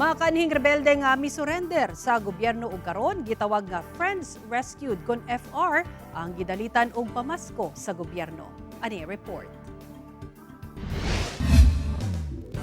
Mga kanhing rebelde nga misurrender sa gobyerno ug karon gitawag nga Friends Rescued kon FR ang gidalitan og pamasko sa gobyerno. Ani report.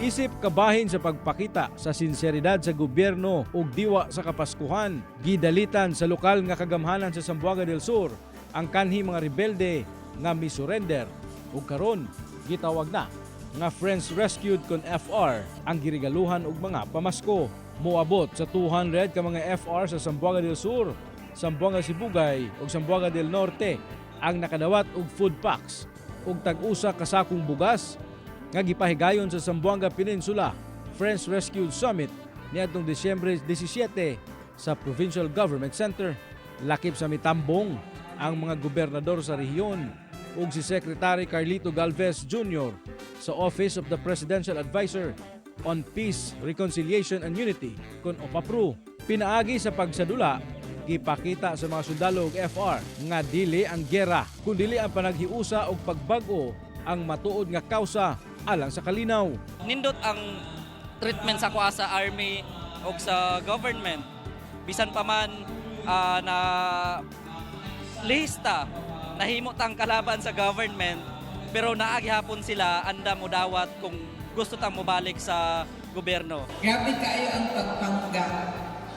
Isip kabahin sa pagpakita sa sinseridad sa gobyerno ug diwa sa Kapaskuhan, gidalitan sa lokal nga kagamhanan sa Zamboanga del Sur ang kanhi mga rebelde nga misurrender ug karon gitawag na nga Friends Rescued kon FR ang girigaluhan og mga pamasko. Moabot sa 200 ka mga FR sa Zamboanga del Sur, Zamboanga Sibugay ug Zamboanga del Norte ang nakadawat og food packs ug tag-usa ka sakong bugas nga gipahigayon sa Zamboanga Peninsula Friends Rescued Summit niadtong Disyembre 17 sa Provincial Government Center. Lakip sa mitambong ang mga gobernador sa rehiyon ug si Secretary Carlito Galvez Jr. sa Office of the Presidential Advisor on Peace, Reconciliation and Unity kon OPAPRU. Pinaagi sa pagsadula, gipakita sa mga sundalo ug FR nga dili ang gera kundili ang panaghiusa ug pagbag-o ang matuod nga kausa alang sa kalinaw. Nindot ang treatment sa kuha sa army o sa government, bisan pa man na lista nahimo tang kalaban sa government, pero naa gihapon sila andam mo dawat kung gusto tang mobalik sa gobyerno. Grabe kaayo ang pagpangga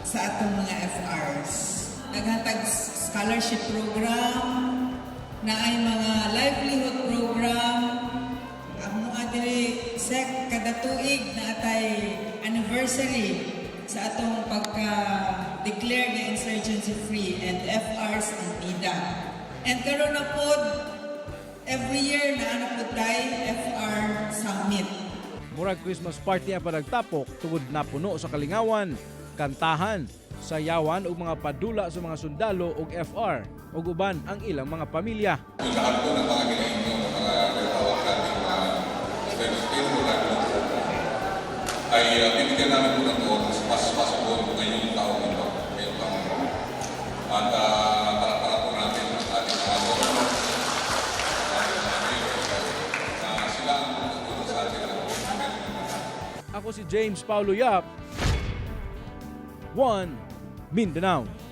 sa atong mga FRs. Naghatag scholarship program, na ay mga livelihood program. Ang mga diri sec kada tuig na atay anniversary sa atong pagka-declare na insurgency free and FRs ang bida. And karon na pod, every year na ano pod tay FR Summit. Murag Christmas party ang panagtapok tungod napuno sa kalingawan, kantahan, sayawan ug mga padula sa mga sundalo ug FR ug uban ang ilang mga pamilya. Yung lahat po ng mga ginainyo, mga tinatawag natin na stainless steel o livelihood program, ay bibigyan namin po ng tuon as much as possible ngayong taong ito. Ngayong taong ito. At palakpakan po natin ang ating mga governor, ang ating mga mayor, na sila ang tutulong sa atin na implement ng lahat. Ako si James Paulo Yap, 1 Mindanao.